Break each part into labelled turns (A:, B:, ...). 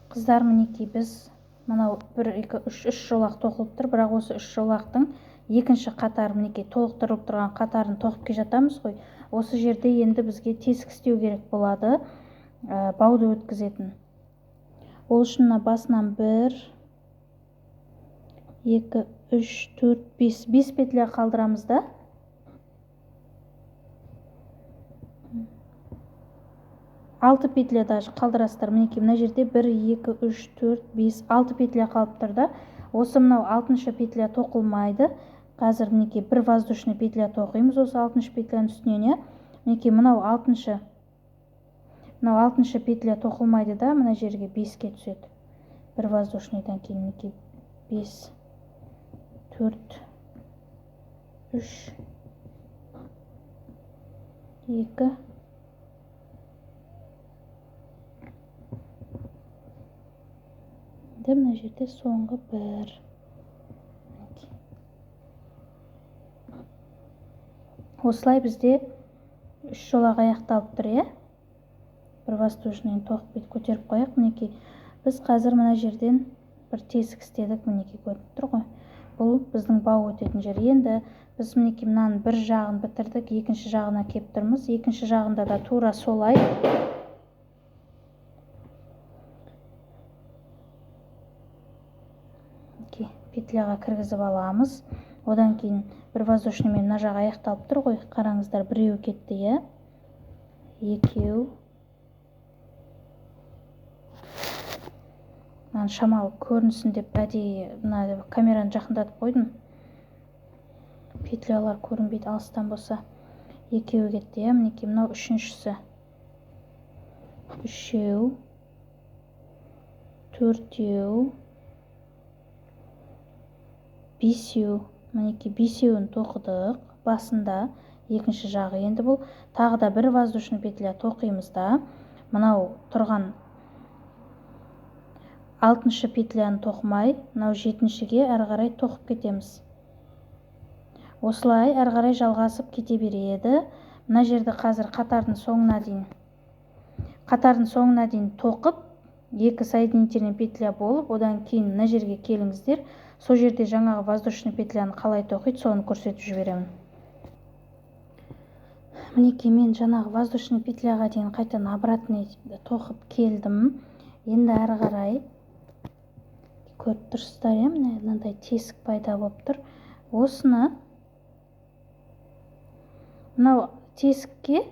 A: Қыздар, мінекей біз мынау 1, 2, 3, 3 жолақ тоқылып тұр, бірақ осы 3 жолақтың екінші қатары мінекей толықтырылып тұрған қатарын тоқып келе жатамыз ғой. Осы жерде енді бізге тесік істеу керек болады, бауды өткізетін. Ол үшін мына басынан 1, 2, 3, 4, 5, 5 петля қалдырамыз да. 6 петля даже қалдырасыздар. Мінекей мына жерде 1, 2, 3, 4, 5, 6 петля қалып тұр да. Осы мынау 6-шы петля тоқылмайды. Қазір мінекей бір воздушный петля тоқимыз осы 6-шы петляның үстінен, иә. Мінекей мынау 6-шы петля тоқылмайды да, мына жерге 5-ке түседі. Бір воздушныйдан кейін мінекей 5, 4, 3, 2, мына жерде соңғы 1. Осылай бізде 3 жолақ аяқталып тұр, иә. Бір воздушныйын тоқып бүйтіп көтеріп қояйық. Мінекей біз қазір мына жерден бір тесік істедік, мінекей көрініп тұр ғой. Бұл біздің бау өтетін жер. Енді біз мінекей мынаның бір жағын бітірдік, екінші жағына келіп тұрмыз. Екінші жағында да тура солай. Петляға кіргізіп аламыз. Одан кейін бір воздушныймен мына жағы аяқталып тұр ғой. Қараңыздар, біреу кетті, иә? Екеу. Мынаны шамалы көрінсін деп әдейі мына камераны жақындатып қойдым. Петлялар көрінбейді алыстан болса. Екеуі кетті, иә? Мінекей мынау үшіншісі. Үшеу, төртеу, бесеу. Мінекей бесеуін тоқыдық басында, екінші жағы енді бұл. Тағы да бір воздушный петля тоқимыз да, мынау тұрған 6-шы петляны тоқымай, мынау 7-шіге әрі қарай тоқып кетеміз. Осылай әрі қарай жалғасып кете береді. Мына жерді қазір қатардың соңына дейін тоқып, екі соединительный петля болып, одан кейін мына жерге келіңіздер. Сол жерде жаңағы воздушный петляны қалай тоқиды, соны көрсетіп жіберемін. Мінекей мен жаңағы воздушный петляға дейін қайтадан обратный тоқып келдім. Енді әрі қарай көріп тұрсыздар, иә, міне мынандай тесік пайда болып тұр. Осыны мынау тесікке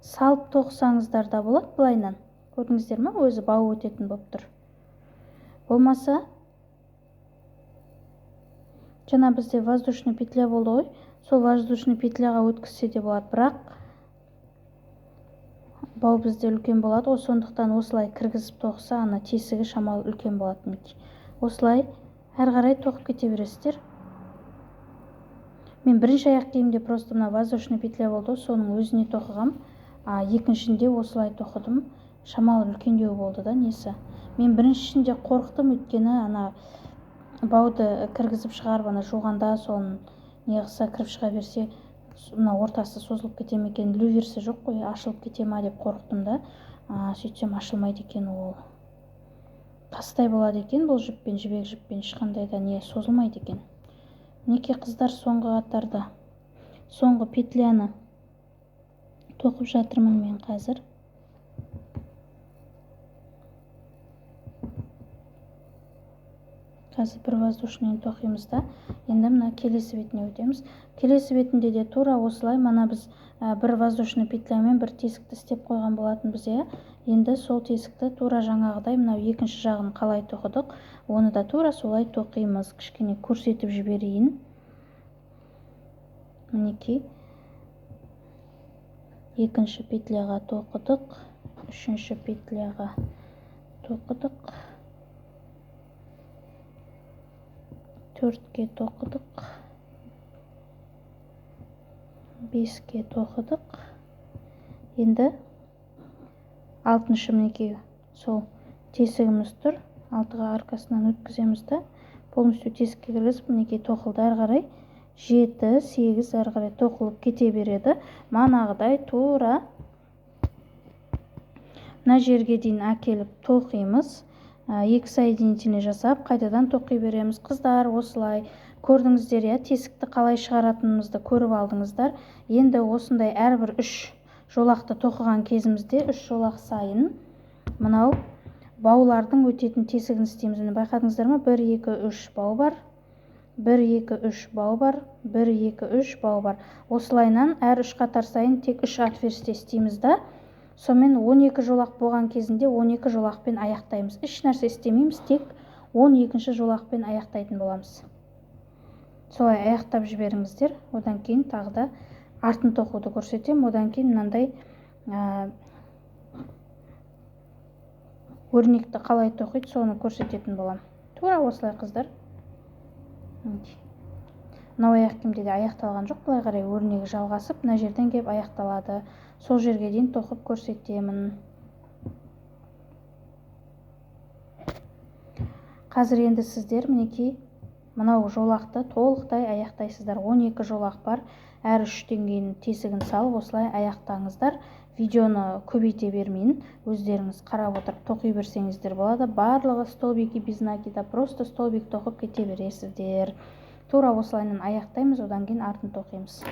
A: салып тоқысаңыздар да болады былайынан. Көрдіңіздер ме, өзі бау өтетін болып тұр. Болмаса жаңа бізде воздушный петля болды ғой, сол воздушный петляға өткізсе де болады, бірақ бау бізде үлкен болады ғой, сондықтан осылай кіргізіп тоқыса, ана тесігі шамалы үлкен болады. Мінекей осылай әрі қарай тоқып кете бересіздер. Мен бірінші аяқ киімде просто мына воздушный петля болды ғой, соның өзіне тоқығам, а екіншінде осылай тоқыдым, шамалы үлкендеу болды да несі. Мен біріншісінде қорықтым, өйткені ана бауды кіргізіп шығарып, ана жуғанда соны неғыса кіріп шыға берсе, мына ортасы созылып кете ме екен, люверсі жоқ қой, ашылып кете ма деп қорықтым да. Сөйтсем ашылмайды екен ол. Тастай болады екен бұл жіппен, жібек жіппен ешқандай да не созылмайды екен. Мінекей қыздар, соңғы қатарда соңғы петляны тоқып жатырмын мен қазір. Қазір бір воздушныйын тоқимыз да, енді мына келесі бетіне өтеміз. Келесі бетінде де тура осылай, мана біз бір воздушный петлямен бір тесікті істеп қойған болатынбыз, иә. Енді сол тесікті тура жаңағыдай мынау екінші жағын қалай тоқыдық, оны да тура солай тоқимыз. Кішкене көрсетіп жіберейін. Мінекей екінші петляға тоқыдық, үшінші петляға тоқыдық, 4-ке тоқыдық, 5-ке тоқыдық. Енді 6-шы мінекей сол тесігіміз тұр. 6-ға арқасынан өткіземіз да, полностью тесікке кіргізіп, мінекей тоқылды әрі қарай 7, 8 әрі қарай тоқылып кете береді. Манағыдай тура мына жерге дейін әкеліп тоқимыз. Екі соединительный жасап, қайтадан тоқи береміз. Қыздар, осылай көрдіңіздер, иә, тесікті қалай шығаратынымызды көріп алдыңыздар. Енді осындай әрбір үш жолақты тоқыған кезімізде үш жолақ сайын мынау баулардың өтетін тесігін істейміз. Міне, байқадыңыздар ма? 1, 2, 3 бау бар. 1, 2, 3 бау бар. 1, 2, 3 бау бар. Осылайынан әр үш қатар сайын тек үш отверстие істейміз да. Сонымен 12 жолақ болған кезінде 12 жолақпен аяқтаймыз. Еш нәрсе істемейміз, тек 12 жолақпен аяқтайтын боламыз. Солай аяқтап жіберіңіздер. Одан кейін тағы да артын тоқуды көрсетемін. Одан кейін мынандай өрнекті қалай тоқиды, соны көрсететін боламын. Тура осылай, қыздар. Мынау аяқ киімде де аяқталған жоқ, былай қарай өрнегі жалғасып, мына жерден келіп аяқталады. Сол жерге дейін тоқып көрсетемін. Қазір енді сіздер мінекей мынау жолақты толықтай аяқтайсыздар. 12 жолақ бар. Әр үштен кейін тесігін салып осылай аяқтаңыздар. Видеоны көбейте бермейін, өздеріңіз қарап отырып тоқи берсеңіздер болады. Барлығы столбики без накида, просто столбик тоқып кете бересіздер. Тура осылайынан аяқтаймыз, одан кейін артын тоқимыз.